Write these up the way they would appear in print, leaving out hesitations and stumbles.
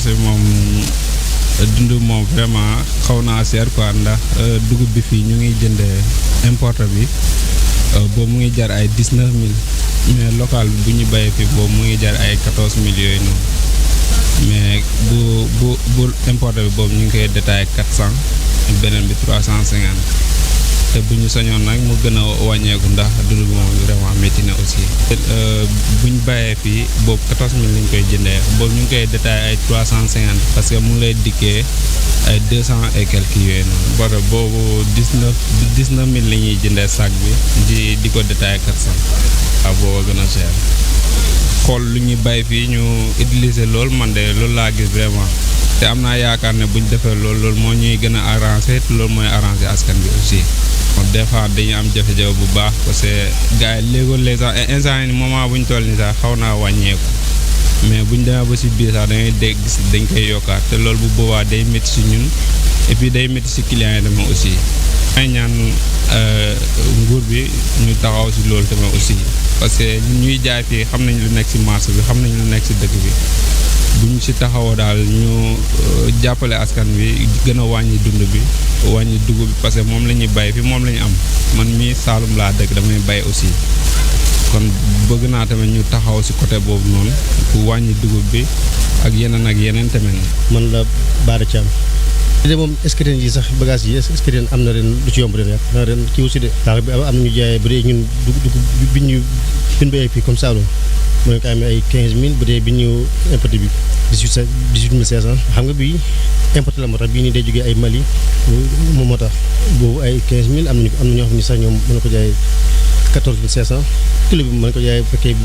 marché bi moom dund moom vraiment xaw naa seer quoi ndax dugub bi fii ñu ngi jënd importe bi boobu mu ngi jar ay 19 000 mais local bi bu ñu bayee fii boobu mu ngi jar ay 14 000 yooyu noonu mais bu importe bi boobu ñu ngi koy détaillé 400 beneen bi 350 te bu ñu sañoon nag mu gën a wàññeeku ndax dund bi moom vraiment métti na aussi. bu ñu bàyyee fii boobu 14 000 lañ koy jëndee boobu ñu ngi koy détaillé ay 350 parce que mu ngi lay dikkee ay 200 et quelques yooyu noonu. parce que boobu 19 000 la ñuy jëndee sac bi di ko détaillé 400 waaw boobu gën a cher. xool lu ñuy bàyyi fii ñu utiliser loolu man de loolu laa gis vraiment te am naa yaakaar ne bu ñu defee loolu moo ñuy gën a arrangé te loolu mooy arrangé askan bi aussi. des fois dañuy am jafe-jafe bu baax parce que gars yi léegi sax instant yi moment bu ñu toll nii sax xaw naa wàññeeku mais bu ñu demee ba si biir sax da ngay dégg gis dañ koy yokkaat te loolu bu boobaa day métti si ñun et puis day métti si client yi tamit aussi. may ñaan nguur bi ñu taxaw si loolu tamit aussi parce que ñun ñuy jaay fii xam nañ lu nekk si marché bi xam nañ lu nekk si dëkk bi bu ñu si taxawoo daal ñu jàppale askan bi gën a wàññi dund bi wàññi dugub bi parce que moom la ñuy bay fi moom la ñu am man mii Saalum laa dëkk damay bay aussi kon bëgg naa tamit ñu taxaw si côté boobu noonu ku wàññi dugub bi ak yeneen tamit. man la Bara Thiam. de moom est-ce que ren yi sax bagage yi est-ce que ren am na ren lu ci yomb ren yaa ren kii aussi de tax bi am na ñu jaayee bu dee ñun dugub bi ñu béyee fii comme Saalum mooy ko amee ay 15 000 bu dee bi ñu importé bi 18 500 xam nga bii importé la moo tax bii nii day jógee ay Mali moom moo tax boobu ay 15 000 am na ñoo xam ne sax ñoom mën na ko jaay 14 500 kilo bi mën ko jaay fekkee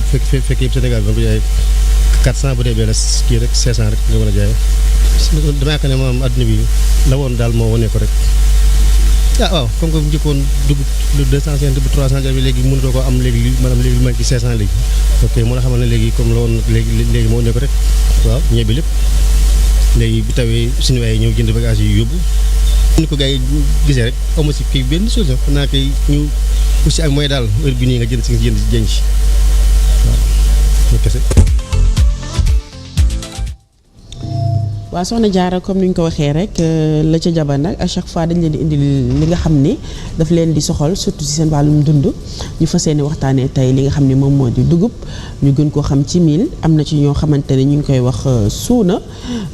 yëpp Sénégal bi mën ko jaay 400 bu dee benn kii rek 500 rek nga mën a jaay dama yaakaar ne moom adduna bi la woon daal moo wane ko rek waaw comme que njëkkoon dugg lu 250 bu 300 jar bi léegi mënutoo ko am léegi maanaam léegi lu ma ci 500 léegi ok moo la xamal ne léegi comme la woon léegi moo wane ko rek waaw ñebe lépp léegi bu tawee suñu waay ñëw jënd bagage yi yóbbu ni ko gars yi gisee rek amu si kii benn solution xam naa kay ñu aussi ak mooy daal heure bi nii nga jënd si jënd si waaw ñu kese. waaw soxna Diarra comme ni ñu ko waxee rek la ca jaba nag à chaque fois dañ leen di indi li nga xam ni daf leen di soxal surtout ci seen wàllum dund ñu fas yéene waxtaanee tey li nga xam ne moom moo di dugub ñu gën koo xam ci mil am na ci ñoo xamante ne ñu ngi koy wax suuna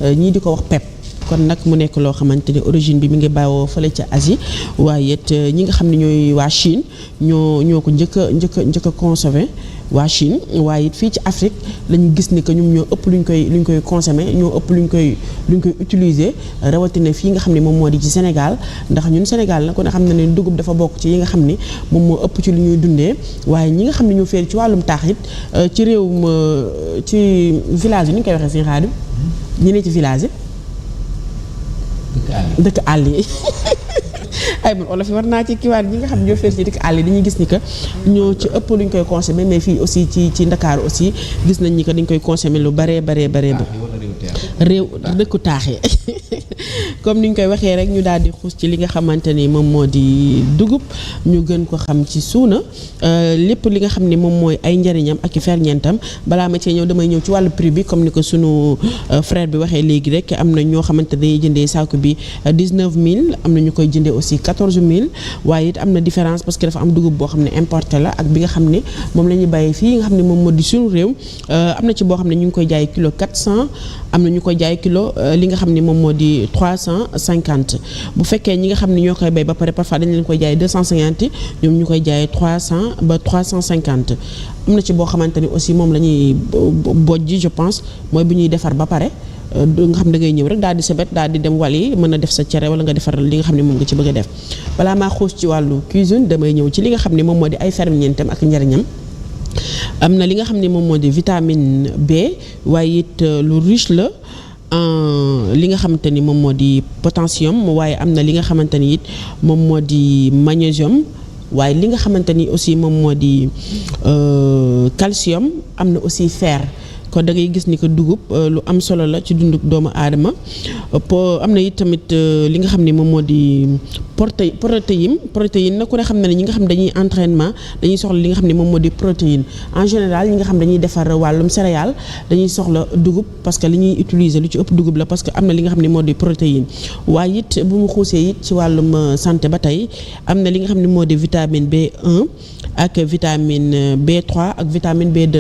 ñii di ko wax pep kon nag mu nekk loo xamante ne origine bi mi ngi bàyyoo fële ca Asie waaye it ñi nga xam ne ñooy waa Chine ñoo ko njëkk a consommé waa Chine waaye it fii ci Afrique lañu gis ni que ñoom ñoo ëpp luñ koy consommer ñoo ëpp luñ koy utiliser rawatina fii nga xam ne moom moo di ci Sénégal ndax ñun Sénégal nag kon xam na ne dugub dafa bokk ci yi nga xam ni moom moo ëpp ci lu ñuy dundee waaye ñi nga xam ne ñoo féeri ci wàllum taax it ci réewum ci village yi ni ñu koy waxee seen Xaadim ñi ne ci village yi dëkk àll yi ay man olof yi war naa ci kiiwaat ñi nga xam ne ñoo féer ci dëkk àll yi dañuy gis ni que ñoo ci ëpp lu ñu koy consommer mais fii aussi ci Ndakaaru aussi gis nañ ni que dañ koy consommer lu baree ba réew dëkku taax yi comme ni ñu koy waxee rek ñu daal di xuus ci li nga xamante ni moom moo di dugub ñu gën ko xam ci suuna lépp li nga xam ne moom mooy ay njëriñam ak i ferñeentam balaa ma cee ñëw damay ñëw ci wàllu prix bi comme ni ko sunu frère bi waxee léegi rek am na ñoo xamante dañuy jëndee saako bi 19 000 am na ñu koy jëndee aussi 14 000 waaye it am na différence parce que dafa am dugub boo xam ne importé la ak bi nga xam ne moom la ñuy bàyyee fii nga xam ne moom moo di sunu réew am na ci boo xam ne ñu ngi koy jaay kilo 400 am na ñu koy jaay kilo li nga xam ne moom moo di 350 bu fekkee ñi nga xam ne ñoo koy bay ba pare parfois dañ leen koy jaay 250 ñoom ñu koy jaay 300 ba 350 am na ci boo xamante ni aussi moom la ñuy bojj je pense mooy bu ñuy defar ba pare nga xam da ngay ñëw rek daal di sebet daal di dem wali mën a def sa cere wala nga defar li nga xam ne moom nga ci bëgg a def balaa maa xuus ci wàllu cuisine damay ñëw ci li nga xam ne moom moo di ay ferñeentam ak njariñam am na li nga xam ne moom moo di vitamine B waaye it lu riche la li nga xamante ni moom moo di potassium waaye am na li nga xamante ni it moom moo di magnésium waaye li nga xamante ni aussi moom moo di calcium am na aussi fer kon da ngay gis ni que dugub lu am solo la ci dundu doomu aadama am na it tamit li nga xam ne moom moo di protéine nag ku ne xam na ne ñi nga xam ne dañuy entraînement dañuy soxla li nga xam ne moom moo di protéine en général ñi nga xam dañuy defar wàllum céréale dañuy soxla dugub parce que li ñuy utiliser lu ci ëpp dugub la parce que am na li nga xam ne moo di protéine waaye it bu mu xuusee it ci wàllum santé ba tey am na li nga xam ne moo di vitamine B1 ak vitamine B3 ak vitamine B2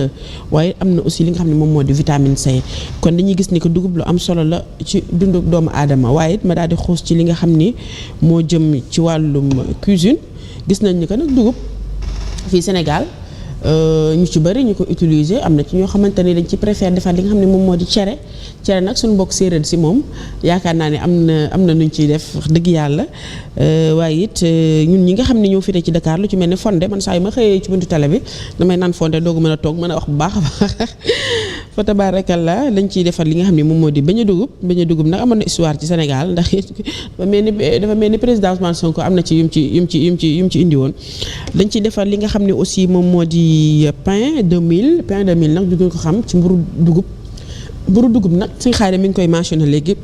waaye am na aussi li nga xam ne moom moo di vitamine C kon dañuy gis ni que dugub lu am solo la ci dundu doomu aadama waaye it ma daal di xuus ci li nga xam ni moo jëm ci wàllum cuisine gis nañ ni que nag dugub fii Sénégal ñu ci bëri ñu ko utiliser am na ci ñoo xamante ni dañ ci préfère defar li nga xam ne moom moo di cere nag suñu mbokk séeréer si moom yaakaar naa ne am na nuñ ciy def wax dëgg yàlla waaye it ñun ñi nga xam ne ñoo fite ci Dakar lu ci mel ni fonde man saa yu ma xëyee ci buntu télé bi damay naan fonde doogu mën a toog mën a wax bu baax a baax fa tabaarakalla lañ ciy defar li nga xam ne moom moo di beñe dugub nag amoon na histoire ci Sénégal ndax dafa mel ni président Ousmane Sonko am na ci yum ci indi woon dañ ciy defar li nga xam ne aussi moom moo di pain de mil nag du ngeen ko xam ci mburu dugub nag suñu xaar mi ngi koy mentionné léegi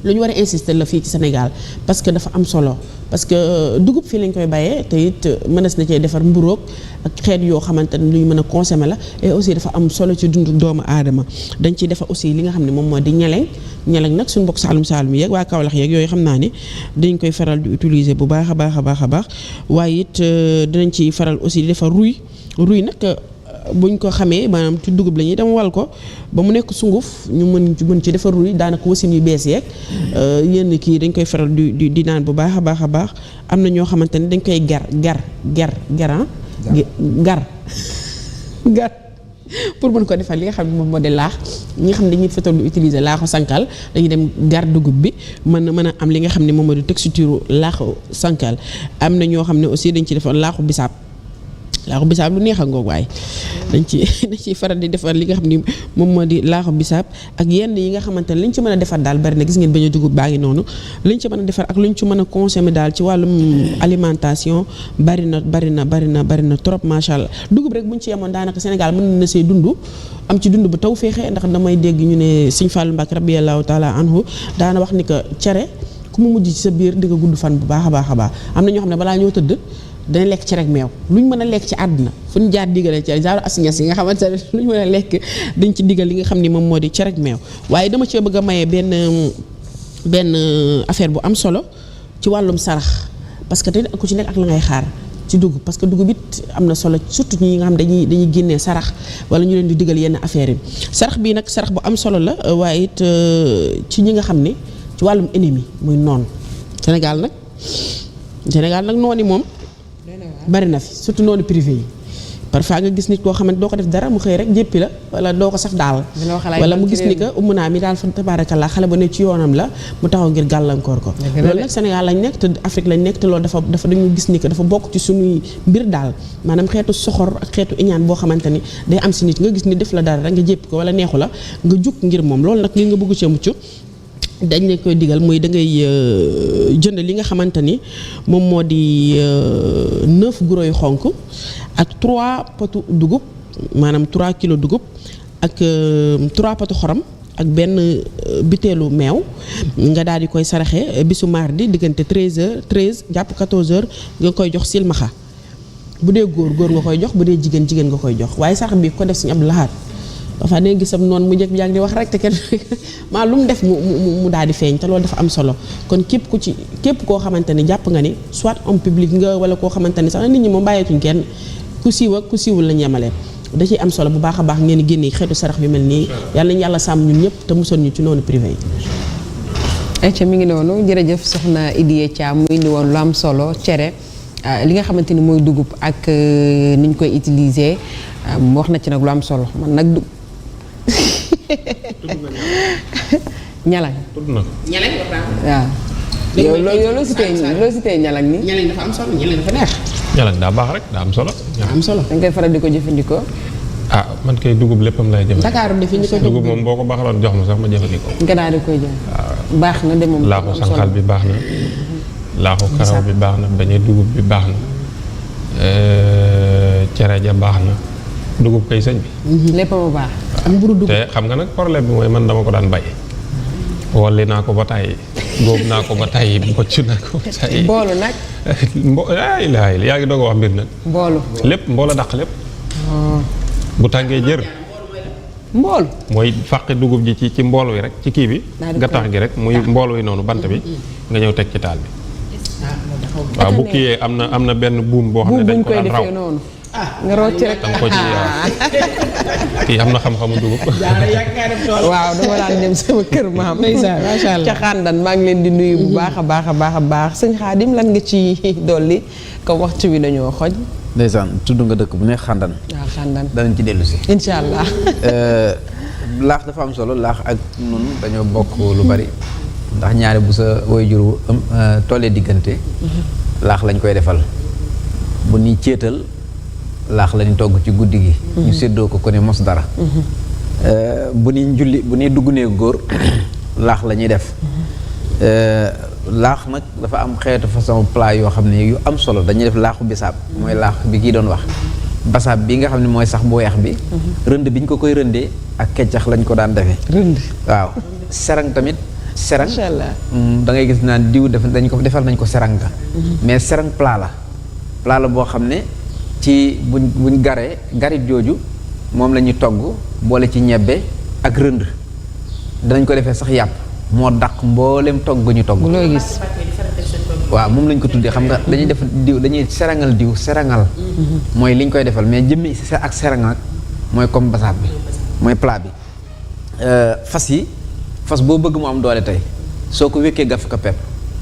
lu ñu war a insister la fii ci Sénégal parce que dafa am solo parce que dugub fii lañ koy bayee te it mënees na cee defar mburoog ak xeet yoo xamante ne lu ñu mën a consommer la et aussi dafa am solo ci dundu doomu aadama dañ ciy defar aussi li nga xam ne moom moo di ñeleñ nag suñu mbokk saalum yeeg waa Kaolack yeeg yooyu xam naa ne dañ koy faral di utiliser bu baax a baax waaye it dinañ ciy faral aussi di defar ruy nag buñ ko xamee maanaam ci dugub la ñuy dem wal ko ba mu nekk sunguf ñu mën ci defar ruy daanaka wasin yu bees yeeg yenn kii dañ koy faral di naan bu baax a baax am na ñoo xamante ne dañ koy gar pour mën ko defal li nga xam ne moom moo di laax ñi nga xam ne dañuy fetal lu utiliser laaxu sankal dañuy dem gar dugub bi mën a am li nga xam ne moom moo di texture laaxu sankal am na ñoo xam ne aussi dañ ci defal laaxu bisaab lu neex a ngoog waaye dañ ciy faral di defar li nga xam ni moom moo di laaxu bisaab ak yenn yi nga xamante ne liñ ci mën a defar daal bari na gis ngeen bañ a dugub baa ngi noonu liñ ci mën a defar ak luñ ci mën a consommer daal ci wàllum alimentation bari na trop macha allah dugub rek buñ ci yemoon daanaka Sénégal mën na see dund am ci dund bu taw féexee ndax damay dégg ñu ne Sëñ Fallu Mbàkke rabiyallahu taala anhu daana wax ni que cere ku mu mujj ci sa biir di nga gudd fan bu baax a baax am na ñoo xam ne balaa ñoo tëdd dana lekk ci rek meew lu ñu mën a lekk ci àdduna fu ñu jaar digale ci genre asiñas yi nga xamante ne lu ñu mën a lekk dañ ci digal li nga xam ni moom moo di ci rek meew waaye dama cee bëgg a maye benn affaire bu am solo ci wàllum sarax parce que te ku ci nekk ak la ngay xaar ci dugub parce que dugub it am na solo surtout ñi nga xam dañuy génnee sarax wala ñu leen di digal yenn affaire yi sarax bii nag sarax bu am solo la waaye it ci ñi nga xam ne ci wàllum ennemi muy noon Sénégal nag noon yi moom bari na fi surtout noonu privé yi parfois nga gis nit koo xamante doo ko def dara mu xëy rek jéppi la wala doo ko sax daal wala mu gis ni que umu naa mi daal fa tabarakallah xale ba ne ci yoonam la mu taxaw ngir gàllankoor ko loolu nag Sénégal lañ nekk te Afrique lañ nekk te loolu dafa dañu gis ni que dafa bokk ci suñuy mbir daal maanaam xeetu soxor ak xeetu iñaan boo xamante ni day am si nit nga gis ni def la dara rek nga jéppi ko wala neexu la nga jug ngir moom loolu nag li nga bëgg cee mucc dañ leen koy digal muy da ngay jënd li nga xamante ni moom moo di 9 guro yu xonk ak 3 potu dugub maanaam 3 kilos dugub ak 3 potu xorom ak benn biteelu meew nga daal di koy saraxe bisu mardi diggante 13 jàpp 14h nga koy jox silmaxa bu dee góor nga koy jox bu dee jigéen nga koy jox waaye sarax bi ko def Sëñ Abdou Lahad dafa ne gisam noonu mu jëkk yaa ngi di wax rek te kenn maa lu mu def mu daal di feeñ te loolu dafa am solo kon képp koo xamante ni jàpp nga ni soit homme public nga wala koo xamante ni sax nit ñi moom bàyyeetuñ kenn ku siiw ak ku siiwul lañ yemale da ciy am solo bu baax a baax ngeen génne xeetu sarax yu mel nii yàlla nañu yàlla sàmm ñun ñëpp te musal ñu ci noonu privé yi. ayca mi ngi noonu jërëjëf soxna Idy Thiam mu indi woon lu am solo cere li nga xamante ni mooy dugub ak ni ñu koy utiliser wax na ci nag lu am solo man nag ñalañ tudd na ko ñalañ wax waaw yow loo si tey ñalañ ni ñalañ dafa am solo ñalañ dafa neex ñalañ daa baax rek daa am solo dañ koy faral di ko jëfandikoo man kay dugub léppam lay jëfandikoo Dakar defi ñu ko dugub moom boo ko baaxaloon jox ma sax ma jëfandikoo nga daal di koy jël baax na de moom laaxu sànqal bi baax na laaxu karaw bi baax na bañe dugub bi baax na cere ja baax na dugub kay sëñ bi lépp mu baax ak mburu dugub te xam nga nag problème bi mooy man dama ko daan bay wolli naa ko ba tàyyi góob naa ko ba tàyyi bocc naa ko ba tàyyi mboolu nag. yaa ngi doog a wax mbir nag mboolu. lépp mboola dàq lépp bu tàngee jër mboolu. mooy fàqi dugub ji ci mbool wi rek ci kii bi gattax gi rek muy mbool wi noonu bant bi nga ñëw teg ci taal bi waaw bu kiyee am na benn buum boo xam ne dañ ko daan raw noonu. nga rocc rek. danga ko ci kii am na xam-xamu dugub waaw dama daan dem sama kër maam. macha allah ca xàndan maa ngi leen di nuyu bu baax a baax a baax a baax sëñ Xaadim lan nga ci dolli comme waxtu bi dañoo xoj. ndeysaan tudd nga dëkk bu ne xàndan. waaw xàndan danañ ci dellu si. incha allah. laax dafa am solo laax ak nun dañoo bokk lu bari ndax ñaari bu sa waajur tollee diggante. laax lañ koy defal bu ñuy céetal. laax lañu togg ci guddi gi. ñu séddoo ko ne mos dara. bu ñuy dugg nee góor laax la ñuy def. laax nag dafa am xeetu façon plat yoo xam ne yu am solo dañuy def laaxu bisaab mooy laax bi kii doon wax. basaab bi nga xam ne mooy sax bu weex bi. rënd bi ñu ko koy rëndee ak keccax lañ ko daan defee. rënd waaw serang tamit. serang macha allah da ngay gis naan diw defal nañ ko serang ga mais serang plat la boo xam ne. ci buñ garee garit jooju moom la ñuy togg boole ci ñebbe ak rënd danañ ko defee sax yàpp moo dàq mboolem togg ñu togg. looy gis. waaw moom lañ ko tuddee xam nga dañuy def diw dañuy serangal diw serangal. mooy liñ koy defal mais jëmmi ak serang nag mooy comme basaab bi mooy plat bi. fas boo bëgg mu am doole tey soo ko wékkee gaf ko pepp.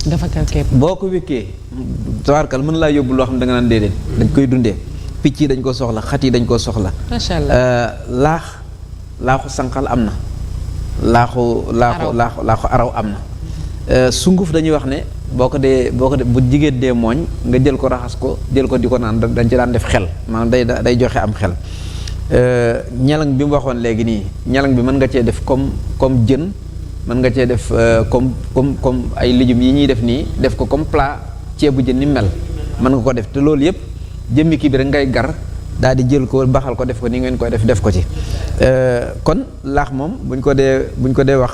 dafa kalkeep boo ko wékkee tawarkal mën laa yóbbu loo xam ne da nga naan déedéet dañ koy dundee. picc yi dañ ko soxla xat yi dañ ko soxla. macha allah laaxu sànqal am na. laaxu araw am na. sunguf dañuy wax ne boo ko dee bu jigéen dee mooñ nga jël ko raxas ko jël ko di ko naan dañ ci daan def xel maanaam day joxe am xel. ñalang bi mu waxoon léegi nii ñalang bi mën nga cee def comme jën mën nga cee def comme ay légumes yi ñuy def nii def ko comme plat ceebu jën ni mel mën nga ko def te loolu yëpp. jëmmi kii bi rek ngay gar daal di jël ko baxal ko def ko ni ngeen koy def ko ci kon laax moom buñ ko dee wax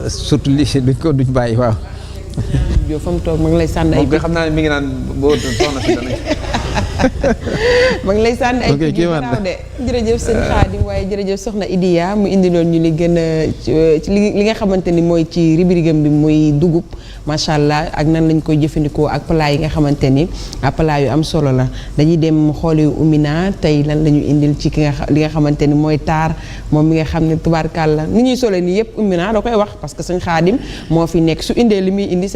surtout li duñ bàyyi waaw. yow fa mu toog ma ngi lay sànni ay. moom xam naa ne mi ngi naan boo soxna si dana. ma ngi lay sànni ay kii garaaw de jërëjëf sëñ Xaadim waaye jërëjëf soxna Idiya mu indi loon ñu li gën a ci li nga xamante ni mooy ci rubrique bi muy dugub macha allah ak nan lañ koy jëfandikoo ak plat yi nga xamante ni plat yu am solo la dañuy dem xooli Umina tey lan la ñu indil ci li nga xamante ni mooy taar moom mi nga xam ne tubaarkàlla ni ñuy sole nii yëpp Umina da koy wax parce que sëñ Xaadim moo fi nekk su indee li muy indi